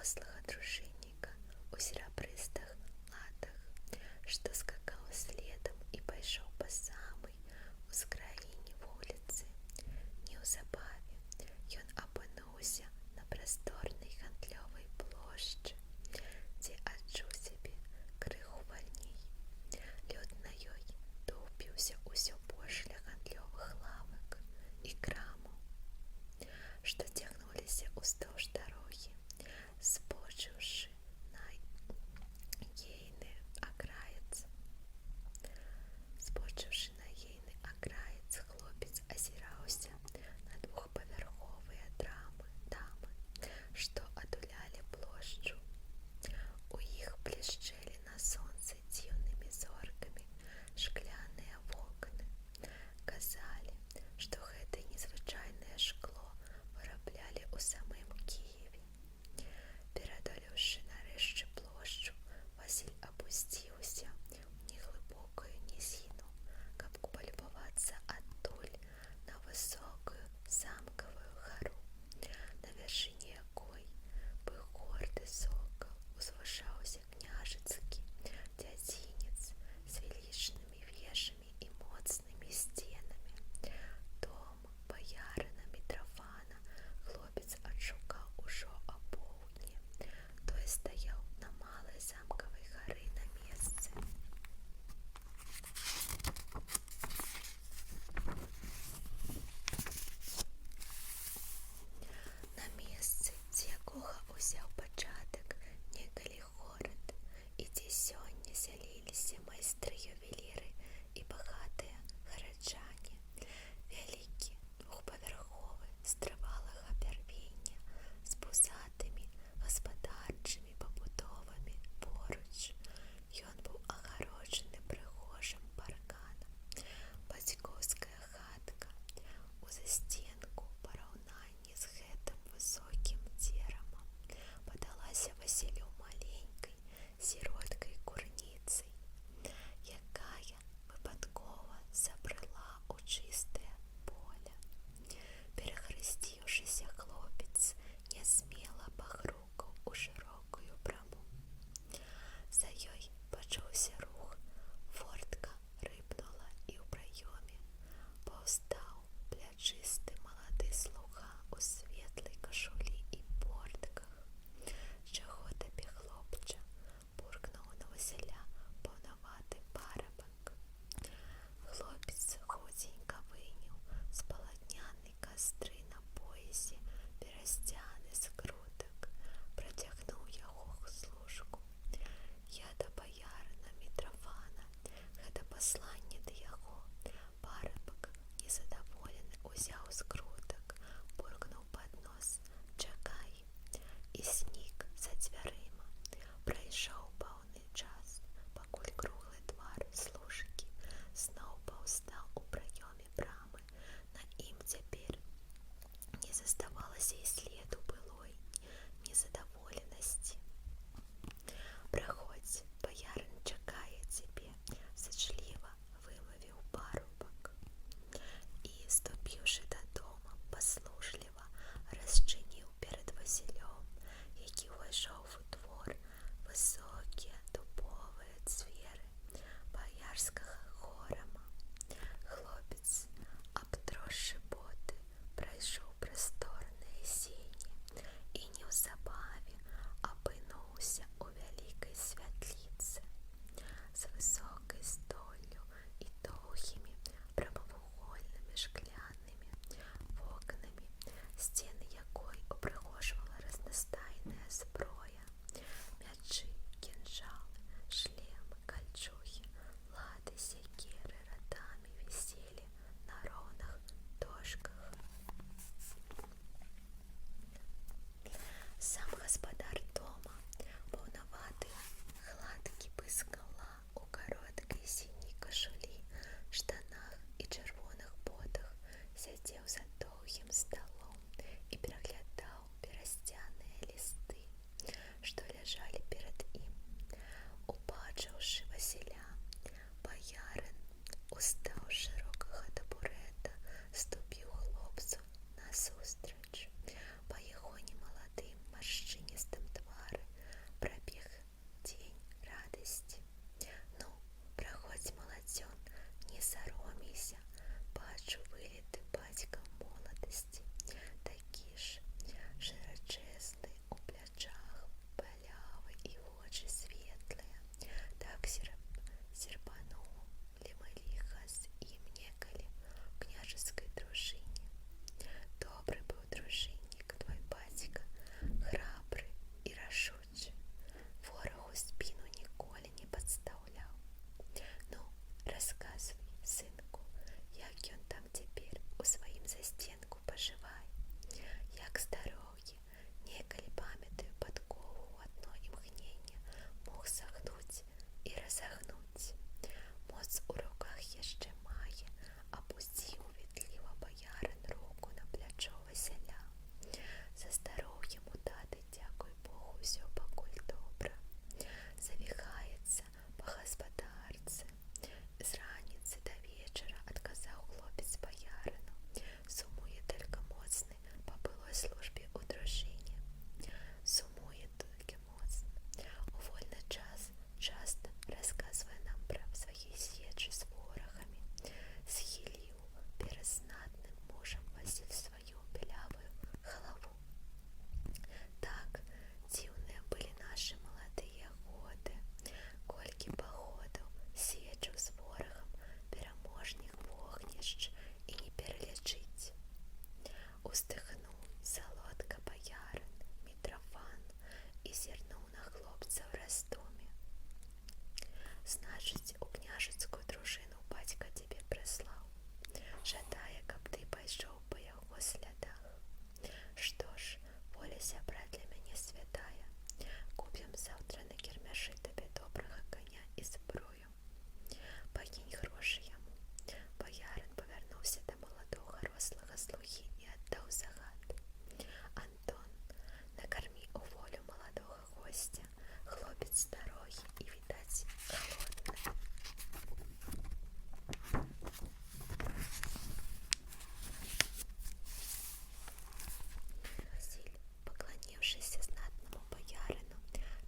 дарослага дружынніка ў серабрыстых латах, што скакаў следам і пайшоў па самай ускраіне вуліцы. Неўзабаве ён апынуўся на прасторнай гандлёвай плошчы, дзе адчуў сябе крыху вальней. Люд на ёй тоўпіўся ўсё больш ля гандлёвых лавак і крамаў, што цягнуліся ўздоўж дарогі, збочыўшы на ейны акраец. Збочыўшы на ейны акраец, хлопец азіраўся на двухпавярховыя драмы дамы. Заўтра на кірмяшы табе добрага каня і зброю. Пакінь грошы яму. Баярын павярнуўся да маладога рослага слугі і аддаў загад. Антон, накармі ў волю маладога госця, хлопец з дарогі і, відаць, галодны. Василь, пакланіўшыся знатнаму баярыну,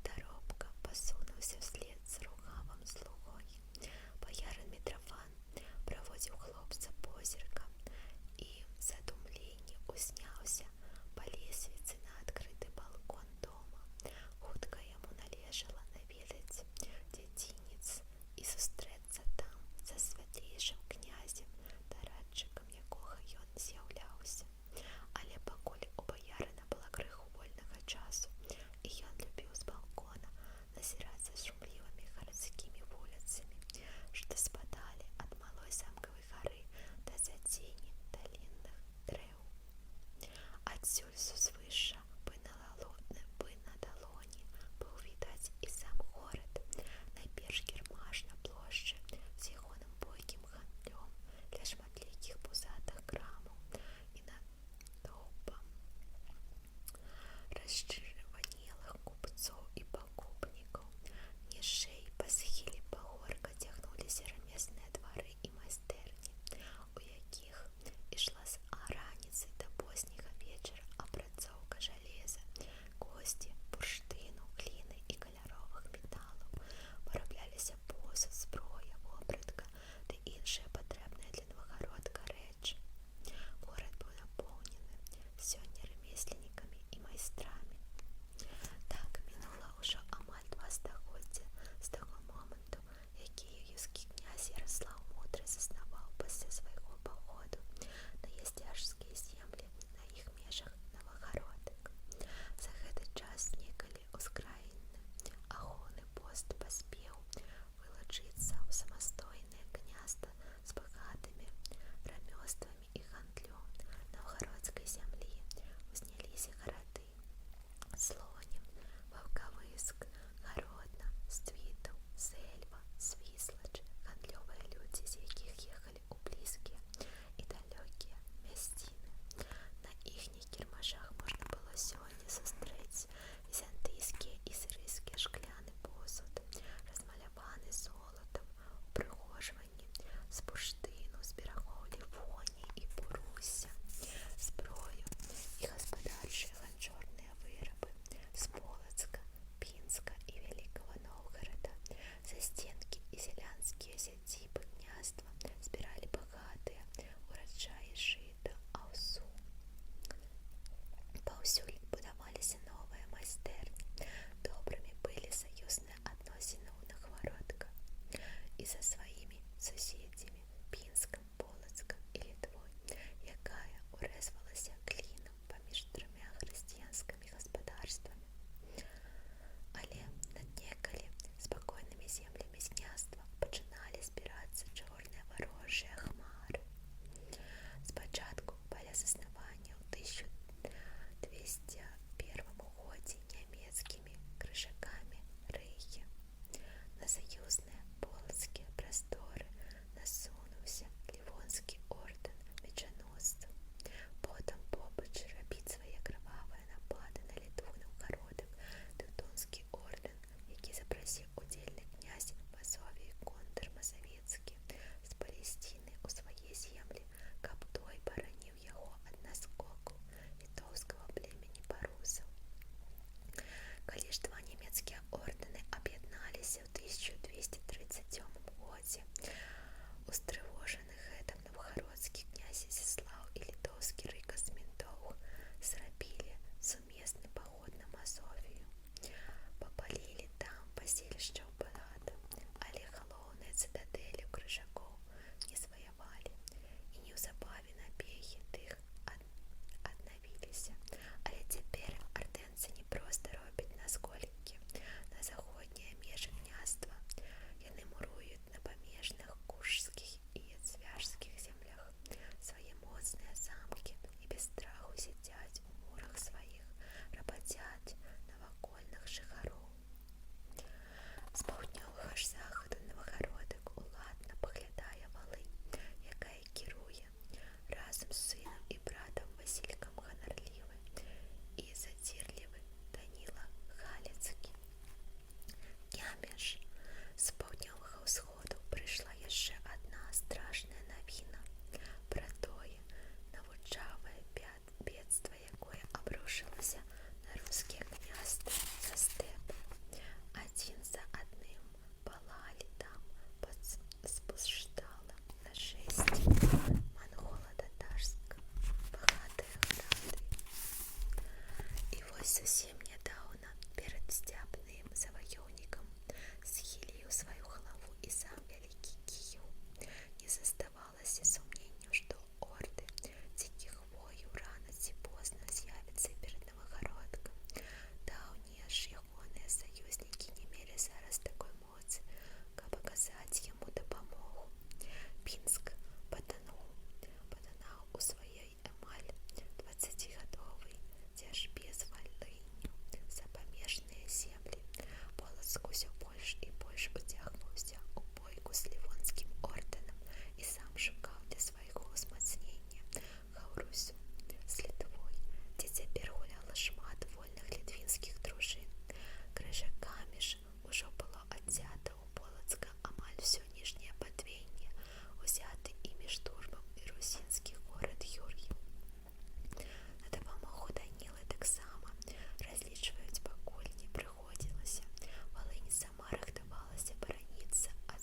таропка пасунуўся ўслед за рухавым слугой. Баярын Мітрафан праводзіў хлопца позіркам і ў задумленні ўзняўся па лесвіцы на адкрыты балкон дома. Хутка яму належала наведаць дзядзінец і сустрэцца там са святлейшым князем, дарадчыкам якога ён з'яўляўся. Але пакуль у баярына была крыху вольнага часу, і ён любіў з балкона назіраць за шумлівымі гарадскімі вуліцамі, што спадалі ад малой замкавай гары да зацені далінных дрэў. Адсюль з узвышша бы на далоні быў відаць і сам горад, найперш кірмаш на плошчы з ягоным бойкім гандлём ля шматлікіх пузатых крамаў і натоўпам расчырванелых купцоў і пакупнікаў. Ніжэй па схіле пагорка цягнуліся рамесныя двары і майстэрні, у якіх ішла з раніцы да позняга вечара апрацоўка жалеза, косці, бурштыну, гліны і каляровых металаў. Вырабляліся посуд, зброя, вопратка ды іншыя патрэбныя для Новагародка рэчы. Горад быў напоўнены сёння рамесленнікамі і майстрамі. Так, мінула ўжо амаль 2 стагоддзя з таго моманту, як кіеўскі князь Яраслаў Мудры заснаваў пасля свайго паходу на ясцяжскія землі на іх межах Навагародак. За гэты час некалі ўскраінны ахоўны пост паспеў вылучыцца ў самастойнае княства з багатымі рамёствамі і гандлём. На наўгародскай зямлі ўзняліся гарады: Слонім, Ваўкавыск, Гародна, Сцвітаў, Зэльва, Свіслач, гандлёвыя людзі з якіх ехалі ў блізкія і далёкія мясціны. На іхніх кірмашах можна было сёння сустрэць візантыйскі і сірыйскі шкляны посуд, размаляваны золатам, упрыгожванні з бурштыну з берагоў Лівоніі і Парусся, зброю і гаспадарчыя ганчорныя вырабы з Полацка, Пінска і Вялікага Ноўгарада. Засценкі і сялянскія сядзібы княства збіралі багатыя ўраджаі жыта, аўсу. Паўсюль будаваліся новыя майстэрні. Добрымі былі саюзныя адносіны ў Наўгародка і са сваімі суседзямі Пінскам, Полацкам і Літвой, якая ўрэзвалася клінам паміж трыма хрысціянскімі гаспадарствамі. Але над некалі спакойнымі землямі княства пачыналі збірацца чорныя варожыя хмары. Спачатку пасля заснавання ў 1201 годзе нямецкімі крыжакамі Рыгі на саюзныя полацкія прасторы насунуўся Лівонскі ордэн мечаносцаў. Потым побач рабіць свае крывавыя напады на Літву і Наўгародак Тэўтонскі ордэн, які запрасіў удзельны князь Мазовіі Кондар Мазавецкі з Палесціны ў свае землі, каб той бараніў яго ад наскокаў літоўскага племені парусаў. Калі ж два нямецкія ордэны аб'ядналіся ў 1237 годзе, устрывожаны гэтым наўгародскі князь Ізяслаў і літоўскі рыказ Міндоўг зрабілі сумесны паход на Мазовію. Папалілі там паселішчаў багата, але галоўныя цытадэлі ў крыжакоў не заваявалі, і неўзабаве набегі тых аднавіліся. Але цяпер ардэнцы не проста робяць наскокі на заходнія межы княства, яны муруюць на памежных куршскіх і ятвяжскіх. Вось зусім нядаўна перад сцябным заваёўнікам схіліў сваю галаву і сам вялікі Кіеў. Не заставалася сумненняў, што орды дзікіх вояў рана ці позна з'явяцца перад Навагародкам. Даўнія ж ягоныя саюзнікі не мелі зараз такой моцы, каб аказаць яму дапамогу. Пінск патануў, патанаў у сваёй амаль дваццацігадовай дзяржбе з Валынню за памежныя землі. Полацк усё больш і больш уцягваўся ў бойку з Лівонскім ордэнам і сам шукаў для свайго ўзмацнення хаўрусю з Літвой, дзе цяпер гуляла шмат вольных літвінскіх дружын. Крыжакамі ж ужо было адцята ў Полацка амаль усё ніжняе падвенне, узяты імі штурмам і русінскі горад Юр'еў. На дапамогу Данілы таксама разлічваць пакуль не прыходзілася. Валынь сама рыхтавалася бараніцца ад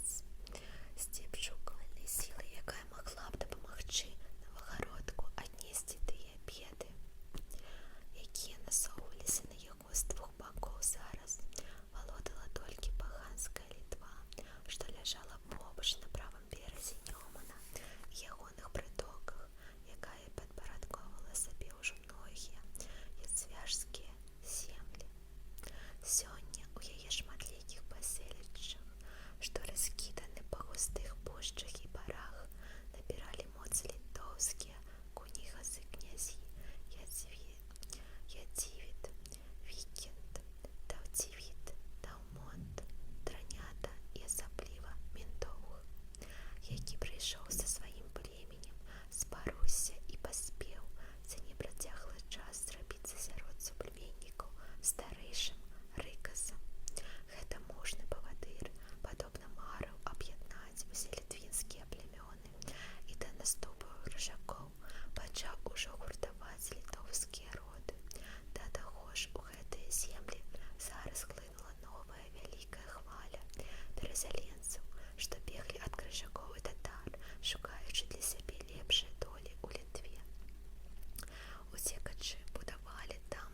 сцепчукальнай сілы, якая магла б дапамагчы Навагародку аднесці тыя беды, якія насоўваліся на яго з двух бакоў зараз, валодала толькі паганская Літва, што ляжала побач на правым беразе Нёмана і ягоных прытоках, якая падпарадкоўвала сабе ўжо многія яцвяжскія землі. Сёння ў яе шматлікіх паселішчах, што раскіданы па густых пушчах і барах, набіралі моц літоўскія кунігасы князі Ядзівіт, Вікінт, Таўцівіт, Даўмонт, Дранята і асабліва Міндоўг, які прыйшоў са сваім племенем з Парусся і паспеў за непрацяглы час зрабіцца сярод суплеменнікаў старэйшым рыказам. Гэта мужны павадыр, падобна, марыў аб'яднаць усе літвінскія плямёны і да наступу крыжакоў пачаў ужо гуртаваць літоўскія роды. Да таго ж у гэтыя землі зараз хлынула новая вялікая хваля перасяленцаў, што беглі ад крыжакоў і татар, шукаючы для сябе лепшай долі ў Літве. Уцекачы будавалі там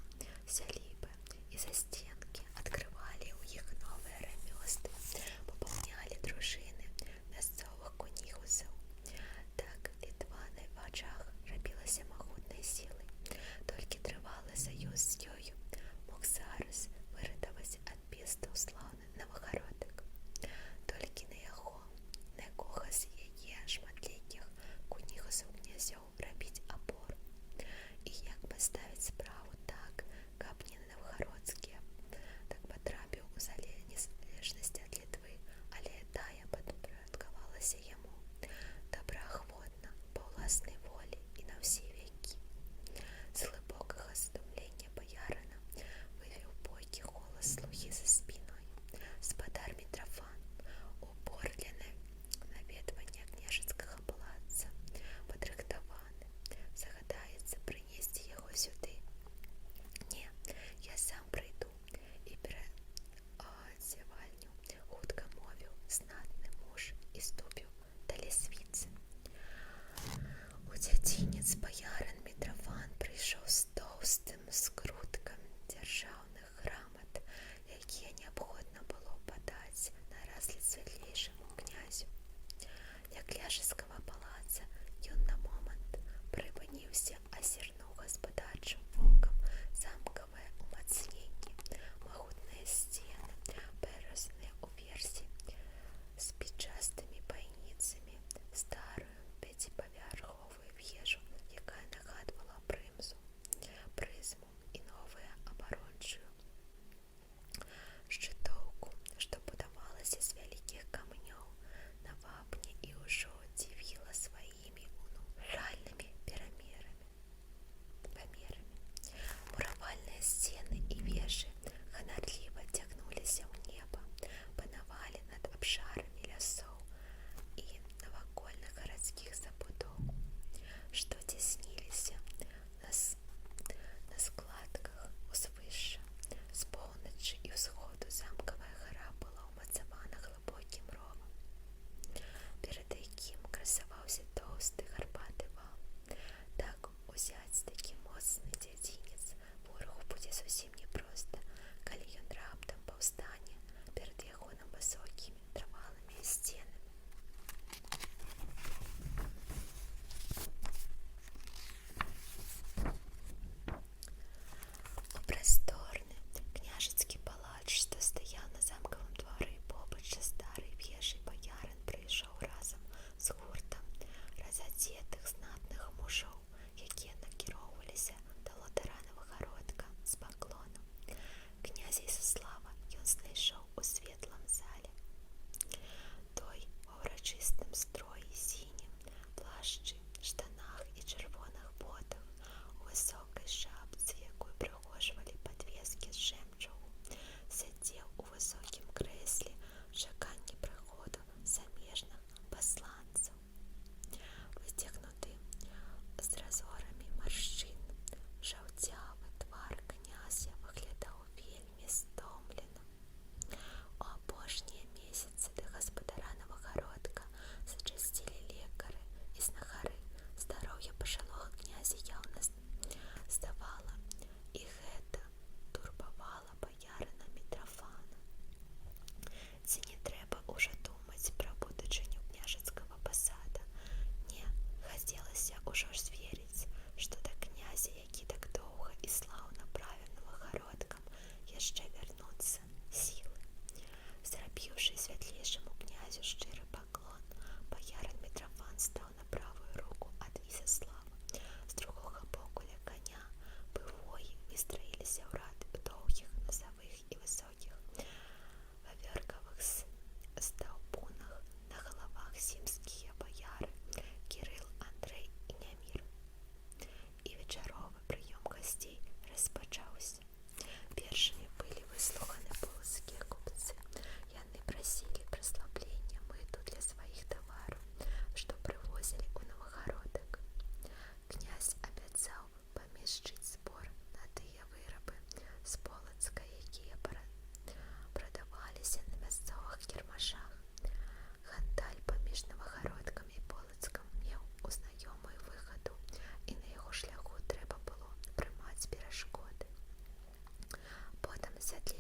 сялібы і засценкі, адкрывалі ў іх новыя рамёствы, папаўнялі дружыны мясцовых кунігусаў. Так Літва на вачах рабілася магутнай сілай. Толькі трывалы саюз з ёю мог зараз выратаваць ад бедстваў слаўны Навагародак. Толькі на яго, на якога з яе шматлікіх кунігусаў князёў рабіць апору. І як паставіць справу так, каб не наўгародскія так патрапіў у залежнасць ад Літвы, але тая падпарадкавалася яму добраахвотна, па ўласнай волі і на ўсе вякі. З глыбокага задумлення баярына вывеў бойкі голас слугі за спіною. Спадар Мітрафан, убор для наведвання княжацкага палаца падрыхтаваны. Загадаецца прынесці яго сюды? Не, я сам прыйду і пераадзявальню, хутка мовіў знатны муж і ступіў да лесвіцы. У дзядзінец баярын Мітрафан прыйшоў з тоўстым скруткам дзяржаўных грамат, якія неабходна было падаць на разгляд святлейшаму князю. Ля княжацкага палаца ён на момант прыпыніўся, азірнуў гаспадарчым вокам замкавае ўмацненне, магутныя сцены, паразаныя ўверсе спічастымі байніцамі, старую пяціпавярховую вежу, якая нагадвала прызму, і новую абарончую шчытоўку, што будавалася з вялікіх камянёў на вапне і ўжо дзівіла сваімі ўнушальнымі памерамі.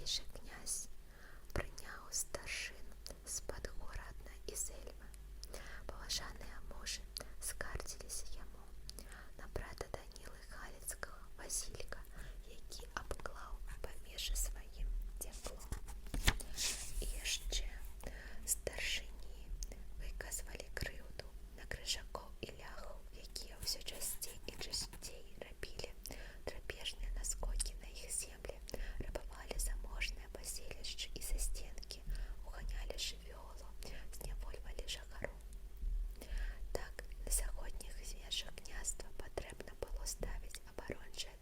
Малейшы князь прыняў старшын з-пад Горадна і Зельмы. Паважаныя мужы скардзіліся яму на брата Данілы Галіцкага Васілька, які абклаў памешы сваім цяплом. І яшчэ старшыні выказвалі крыўду на крыжакоў і ляхаў, якія ўсё часцей і часцей рабілі драпежныя наскокі на іх землі, рабавалі заможныя паселішчы і засценкі, уганялі жывёлу, знявольвалі жыхароў. Так, на заходніх межах княства патрэбна было ставіць абарончыя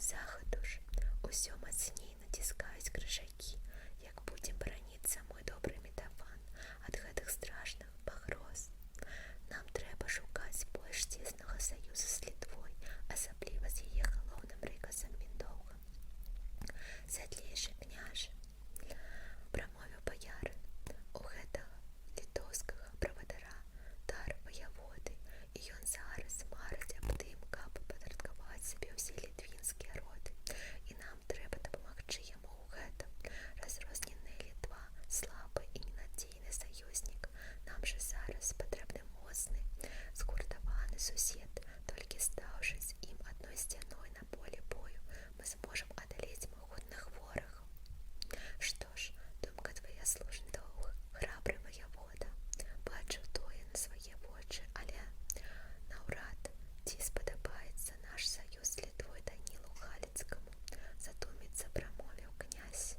Захаду ж усё мацней націскаюць крыжакі, як будзем бараніцца, мой добры Мітрафан, ад гэтых страшных пагроз? Нам трэба шукаць больш цеснага саюза з Літвой, асабліва з яе галоўным рыгасам Міндоўгам. Святлейшы княжа, прамовіў баярын, у гэтага літоўскага правадыра дар ваяводы, і ён зараз марыць аб тым, каб падпарадкаваць сабе ўсе літвінскія роды, і нам трэба дапамагчы яму ў гэтым. Разрозненая Літва — слабы і ненадзейны саюзнік, нам жа зараз патрэбны моцны, згуртаваны сусед, толькі стаўшы з ім адной сцяной на полі бою, мы зможам адолець магутных ворагаў. Што ж, думка твая слушна, доўг, храбры ваявода, бачыў тое на свае вочы, але наўрад ці спадабаецца наш саюз з Літвой Данілу Галіцкаму, задуміцца прамовіў князь.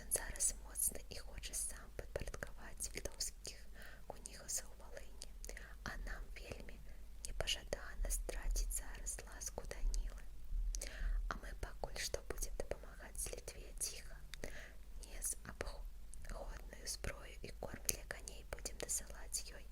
Ён зараз моцны і хоча сам падпарадкаваць літоўскіх кунігасаў Валыні, а нам вельмі непажадана страціць зараз ласку Данілы. А мы пакуль што будзем дапамагаць Літве ціха, неабходную зброю і корм для коней будзем дасылаць ёй.